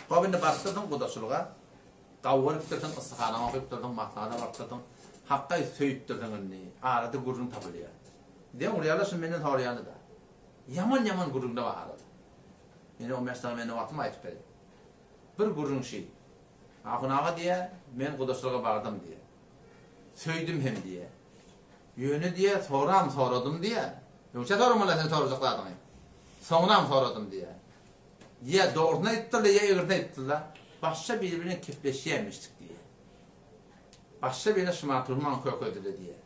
Hop indi barypdyrsyň gudaçylyga. Gawurypdyrsyň, ystyharaňy okypdyrsyň, maslahata barypdyrsyň. Hakgaý söýüpdirsiň indi. Arada gürrüň tapylýar. Deň urýarlar şuny menden soraýany-da. Ýaman-ýaman gürrüňler bar arada. Ýene on bäş dagy mende wagtym aýdyp bereýin. Bir gürrüň şi. Ahun aga diýýär, men gudaçylyga bardym diýýär. Söýdüm hem diýýär. Ýöne diýýär, soram soradym diýýär. Öňçä soramaly sen sorajak zadyňy. Soňunam soradym diýýär. Ýa dogrusyny aýdypdyrlar, ýa egrisini aýdypdyrlar. Başga biri bilen kepleşýärmişdik diýýär. Başga birine şumatlygyny maňa kökezdiler diýýär.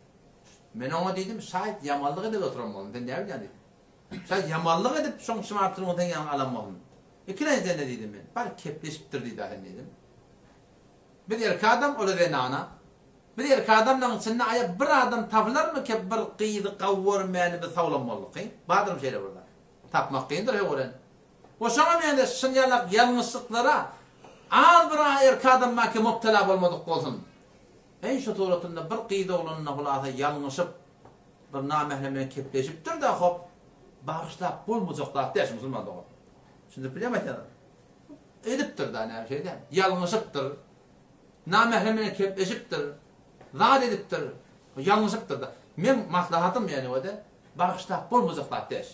Men oňa diýdim, şaýt ýamanlyk edip oturan bolsun, sen näbilýäň diýdim. Şaýt ýamanlyk edip şoň şumatlygyny seň ýanyňa alan bolsun. Ikilenç sende diýdim men. Bar kepleşipdir diýdi-ä sen diýdim. Biz erkek adam, ol-a zenana. Biz erkek adamlaryň içinde aýa bir adam tapylarmy ki bir gyzy gawurmäni biz sawlan bolduky? Bardyrmy şeýle bir zat? Tapmak kyndyr höwren. We şoňa meňzeş şunýalak ýalňyşlyklara az bir erkek adam bar ki mubtela bolmadyk bolsun. Eý şu suratynda bir gyz oglanyna hulasa ýalňyşyp bir namährem bilen kepleşipdir-de hop bagyşlap bolmajak zat däl şu musulman dogan. Düşündirip bilýärmi aýtýanym? Edipdir-da näme şeýle ýalňyşypdyr. Namährem bilen kepleşipdir. Zat edipdir. Ýalňyşypdyr-da. Meň maslahatym ýani o-da bagyşlap bolmajak zat däl.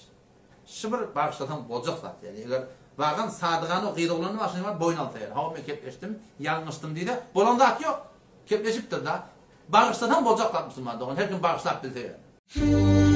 Şu bir bagyşlasaň boljak zat ýani eger wagan sadygany o gyz oglany başyna baryp boýun alsa ýani hawa men kepleşdim ýalňyşdym diýse bolan zat ýok kepleşipdir da bagyşlasaň boljak zat musulman dogan her kim bagyşlap bilse ýani.